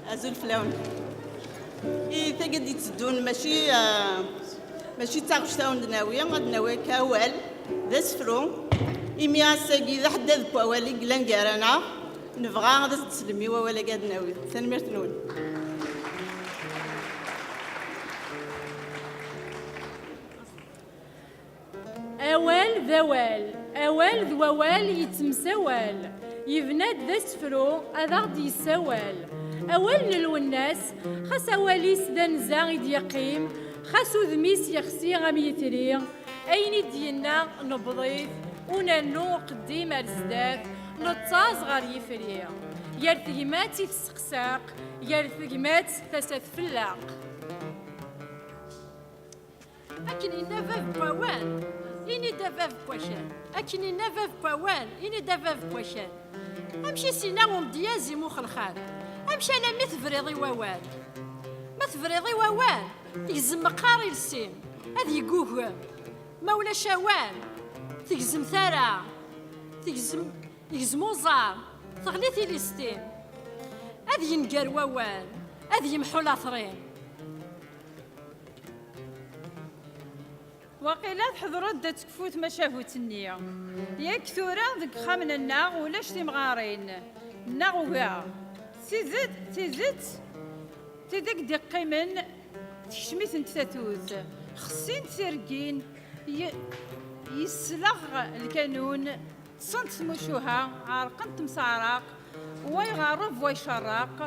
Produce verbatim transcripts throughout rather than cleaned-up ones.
Azul fell-awen. I tagi d-itteddun mačči, ah, mačči d taɣect-awen d-nawi, ad d-nawi akka awal d asefru. Imi ass-agi d aḥeddad n wawal i yellan gar-aneɣ, nebɣa ad as-d-teslem i wawal-agi ad d-nawi. Tanemmirt-nwen. Awal d awal, awal d wawal yettemsawal. Yebna-d d asefru ad aɣ-d-yessawal. Awal n Lwennas, xas awal-is d anza i d-yeqqim, xas udem-is yexsi am yetri, ayen i d-yenna nebḍ-it, ur nernu uqeddim ar zdat, nettaẓ ɣer yifri. Gar tegmat i tesseqsaq, gar tegmat tasa tfellaq. Akken yenna bab n wawal, ini-d a bab n wakal. Akken yenna bab n wawal, ini-d a bab n wakal. Amek i s-yenna umedyaz i Muxelxal? Amek alammi tebriḍ i wawal? Ma tebriḍ i wawal, tegzem meqqar iles-im, ad yeggugem. Ma ulac awal, tegzem tara, tegzem, tegzem uẓar, teɣli tilist-im. Ad yenger wawal, ad yemḥu later-im. Waqila tḥedreḍ-d ad tekfu tmacahut-nni. Yak tura deg uxxam-nneɣ ulac timɣarin, neɣ uga. Tidet, tidet, tid i d-iqqimen tekcem-itent tatut. Xsint tirgin, y-, yesleɣ lkanun, ṭṭsent tmucuha, ɛerqent temseɛraq, wa iɣerreb, wa icerraq,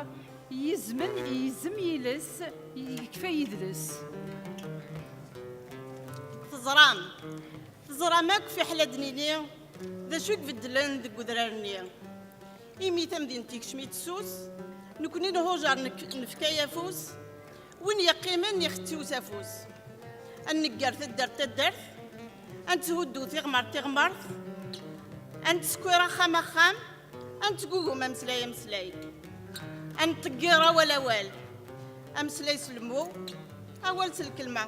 yizmen, yizem yiles, yekfa yidles. Teẓram, teẓram akk fiḥel ad d-nini d acu i ibeddlen deg udrar-nni. Imi tamdint yekcem-itt ssus, nekni nhujer nek-, nefka afus, win yeqqimen ixetti usafus. Ad negger taddart taddart, ad netthuddu tiɣmert tiɣmert, ad nettsekkir axxam axxam, ad nettgugum ameslay ameslay, ad nettḍeggir awal awal, ameslay s lemmu, awal s lkelma.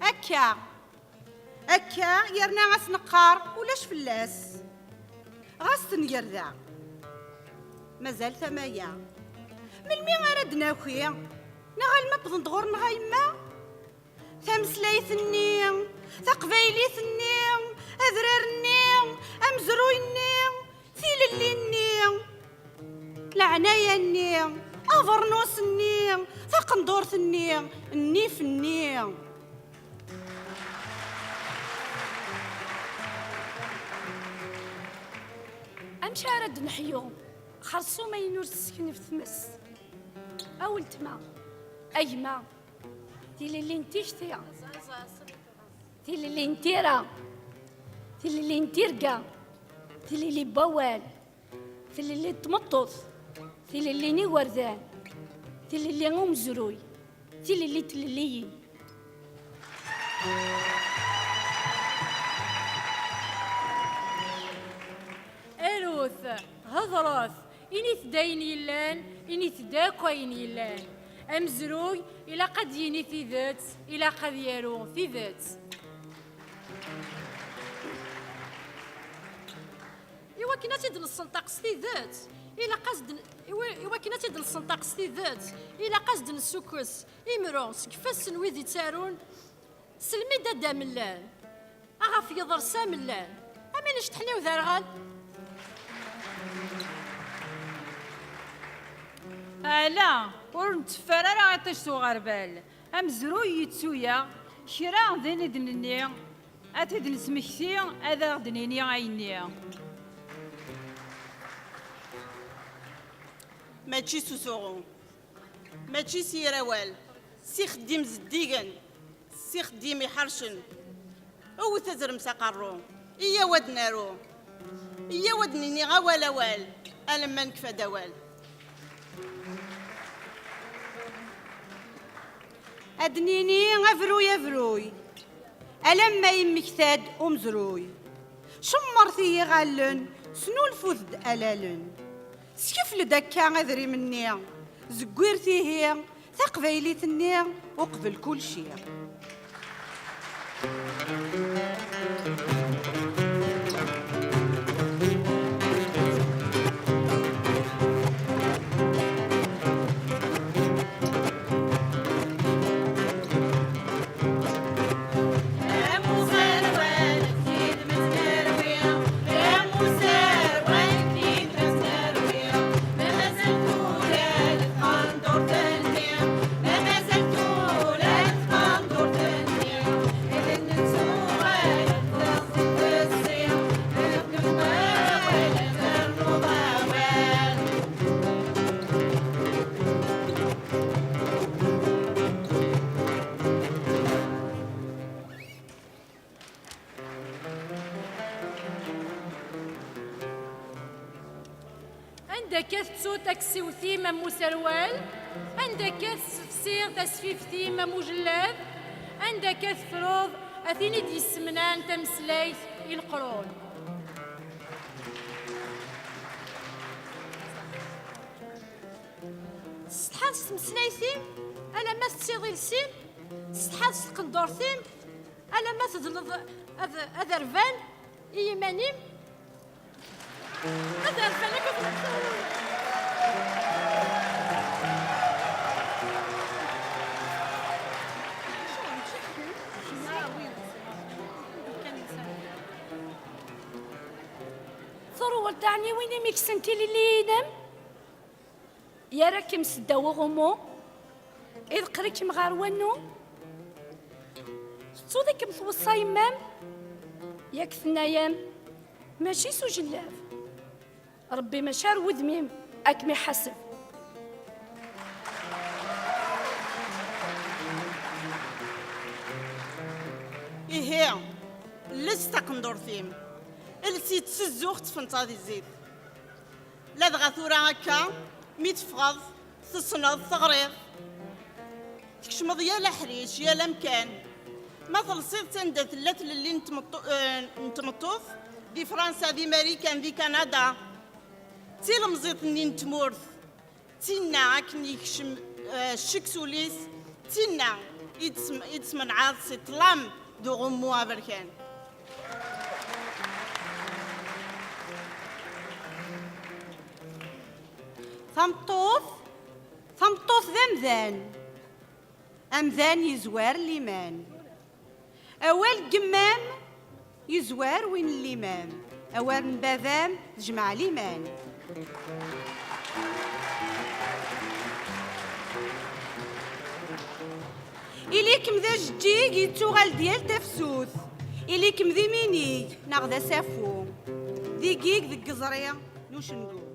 Akka, akka, yerna as-neqqar ulac fell-as. Ɣas tenger da, mazal tama-ya. Melmi ara d-naki? Neɣ alma wwḍen-d ɣur-neɣ a yemma? Tameslayt-nni, taqbaylit-nni, adrar-nni, amezruy-nni, tilelli-nni, leɛnaya-nni, abernus-nni, taqendurt-nni, nnif-nni. Amek ara d-neḥyu xersum ayen ur tesseknef tmes? A weltma, a gma, tilelli n tikti, tilelli n tira, tilelli n tirga, tilelli n wawal, tilelli n tmeṭṭut, tilelli n igerdan, tilelli n umezruy, tilelli n tlelliyin. Arut, hedṛet, init-d ayen yellan, init-d akk ayen yellan. Amezruy ilaq ad d-yini tidet, ilaq ad yaru tidet. I wakken ad tt-id-nessenṭaq s tidet, ilaq as-d-, i wa-, i wakken ad tt-id-nessenṭaq s tidet, ilaq as-d-nessukkes imru seg ifassen n wid ittarun, s lmidad amellan, aɣef yeḍres amellan, am win iceṭṭḥen i uderɣal. Ala, ur netteffer ara iṭij s uɣerbal. Amezruy yettu-yaɣ, kra din i d-nenni, ad t-id-nesmekti, ad aɣ-d-nini ayenni. Mačči s usuɣu, mačči s yir awal, s ixeddim zeddigen, s ixeddim iḥercen. Wwet azrem s aqerru, iyyaw ad naru, iyyaw ad nini awal awal, alamma nekfa-d awal. Ad nini abruy abruy, alamma yemmekta-d umezruy. Cemmret i yiɣallen, snulfut-d alalen. Skefl-d akka adrim-nni, zeggiret ihi taqbaylit-nni uqbel kulci. Anda akka tettuḍ taksiwt-im am userwal? Anda akka tessefsiḍ tasfift-im am ujellab? Anda akka tefruḍ a tin i d-yessemnan tameslayt i leqrun? Tessetḥaḍ s tmeslayt-im alamma tettiḍ iles-im? Tessetḥaḍ s tqendurt-im alamma tedleḍ ad, ad rban i yiman-im? Ad rban akka tmeṭṭut. Turweḍ daɣen i win i m-ikksen tilelliyin-im? Yerra-kem seddaw uɣummu, iḍeqqer-ikem ɣer wannu. Tettuḍ i kem-tweṣṣa yemma-m, yak tenna-yam, mačči s ujellab. Ṛebbi mačči ar wudem-im ad kem-iḥaseb. Ihi, les taqendurt-im, els-itt s zzux, ṭṭfen-tt ad izzit. Ladɣa tura akka, mi teffɣeḍ, tessneḍ, teɣriḍ, tkecmeḍ yal aḥric, yal amkan. Ma telsiḍ-tt anda tella tlelli n tmeṭṭu-, eh, n tmeṭṭut, di Fransa, di Marikan, di Kanada, d tilemẓit-nni n tmurt, d tinna akken yekcem, eh, ccek s ul-is, d tinna i d-, i d-tesmenɛaḍ si ṭṭlam d uɣummu aberkan. Tameṭṭut, tameṭṭut d amdan. Amdan yezwar liman. Awal n yemma-m yezwar win n liman. Awal n baba-m tejmeɛ liman. Ili-kem d ajeǧǧig yettuɣal-d yal tafsut. Ili-kem d iminig neɣ d asafu. D igig deg iẓri n ucengu.